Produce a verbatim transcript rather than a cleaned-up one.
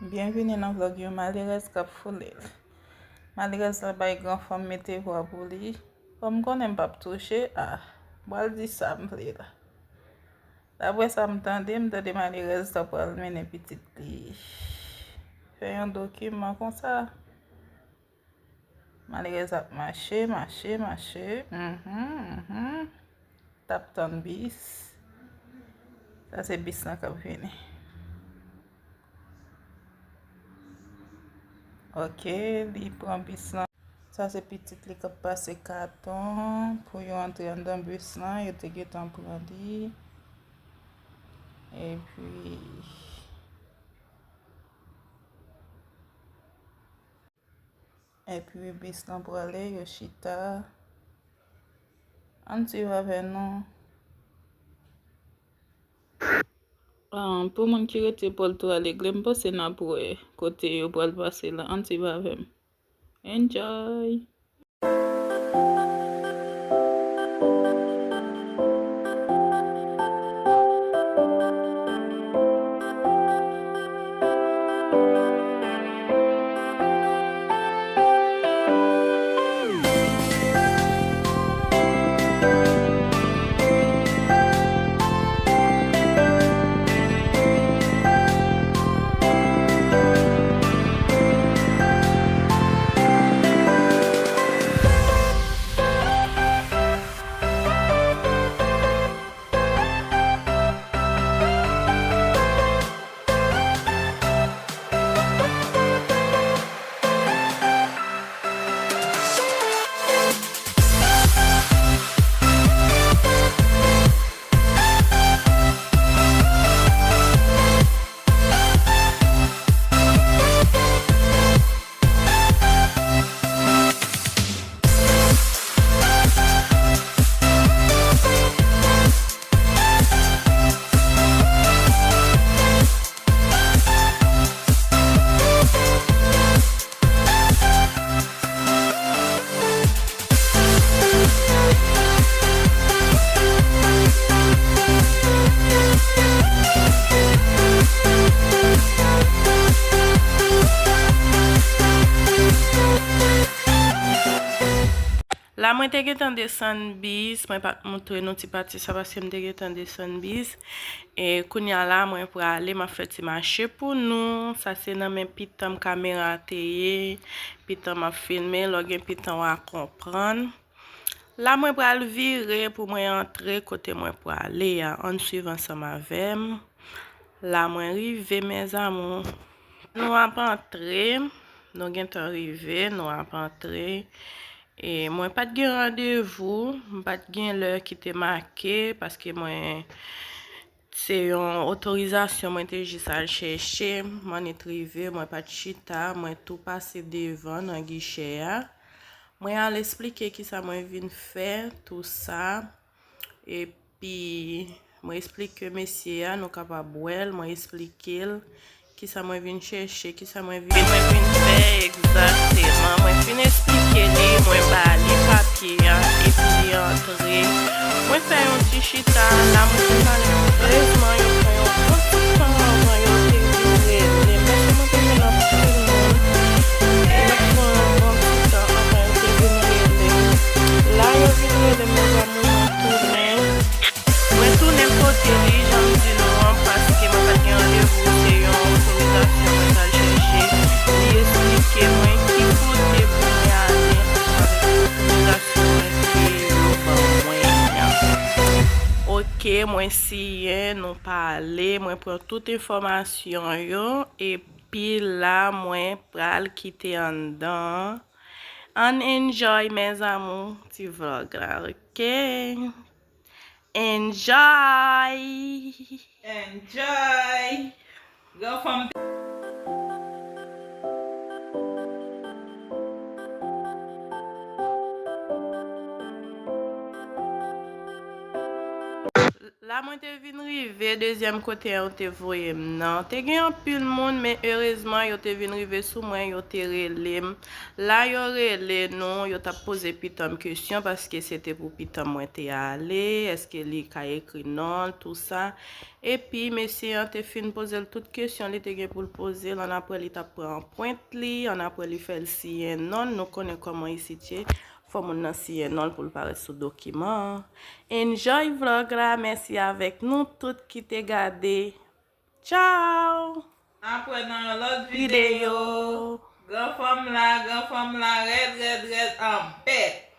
Byenvini nan vlog yon malerèz k ap foule l. Malerèz la bay gran fanm mete vwa pou li. Kòm m konnen m p ap touche, a, m pral di sa m vle la. Daprè sa m tande, m tande malerèz la pral mennen pitit li fè yon dokiman konsa. Malerèz ap mache, mache, mache. Mhm, mhm. T ap tann bis. Sa se bis lan k ap vini. Ok, li pran bis lan. Sa se pitit li k ap pase katon pou yo antre anndan bis lan. Yo te gentan pran li. Epi, epi bis lan prale, yo chita. Ann swiv avè nou. Ah, pou moun ki rete pou l tou al regle, m panse n ap wè kote yo pral pase la. Ann swiv avè m. Enjoy! La, mwen te gentan desann bis, mwen pa t montre nou ti pati sa paske m te gentan desann bis. E kounye a la, mwen prale, m ap fè ti mache pou nou. Sa se nan men pitan m kamera a te ye. Pitan m ap filme, lè w gen pitan w a konprann. La, mwen pral vire pou mwen antre kote mwen prale a. Ann swiv ansanm avè m. La, mwen rive, mes amours. Nou ap antre. Nou gentan rive, nou ap antre. E mwen pa t gen randevou, m pa t gen lè ki te make, paske mwen, se yon otorizasyon mwen te jis al chèche, m annik rive, mwen pa t chita, mwen tou pase devan nan gichè a. Mwen al esplike kisa mwen vin fè, tou sa. Epi, mwen esplike mesye a, nou kapab wè l, mwen esplike l kisa mwen vin chèche, kisa mwen vin, mwen vin fè egzakteman. Mwen fin esplike li, mwen ba li papye a, epi li antre. Mwen fè yon ti chita, la mwen te pale. Erezman, yo pran yon bon ti tan anvan yo te vin rele m, paske mwen te jwenn anpil moun, e yo pran yon bon ti tan anvan yo te vin rele m. La yo vin rele m, mwen tounen. Mwen tounen kote li, jan m di nou an, paske mwen pa t gen randevou, se yon otorizasyon mwen t al chèche. Li esplike mwen ki kote pou mwen ale avèk otorizasyon ke yo ban mwen an. Ok, mwen siyen, nou pale, mwen pran tout enfòmasyon yo, epi la, mwen pral kite anndan. Ann enjoy, mes amours, ti vlog la, ok? Enjoy! Enjoy! Gran fanm. La, Mwen te vin rive dezyèm kote yo te voye m nan. Te gen anpil moun, men erezman yo te vin rive sou mwen, yo te rele m. La yo rele nou, yo t ap poze pitan m kesyon paske se te pou pitan mwen te ale, èske li ka ekri non l, tou sa. Epi mesye an te fin poze l tout kesyon li te gen pou l poze l, annapre li t ap pran anprent li, annapre li fè l siyen non l, nou konnen kòman isit ye. Fò moun nan siyen non l pou l parèt sou dokiman an. Enjoy vlog la, mèsi avèk nou tout ki te gade. Tchao! Apre nan yon lòt videyo. Videyo. Granfanm la, granfanm la, rèd, rèd, rèd, anpèt.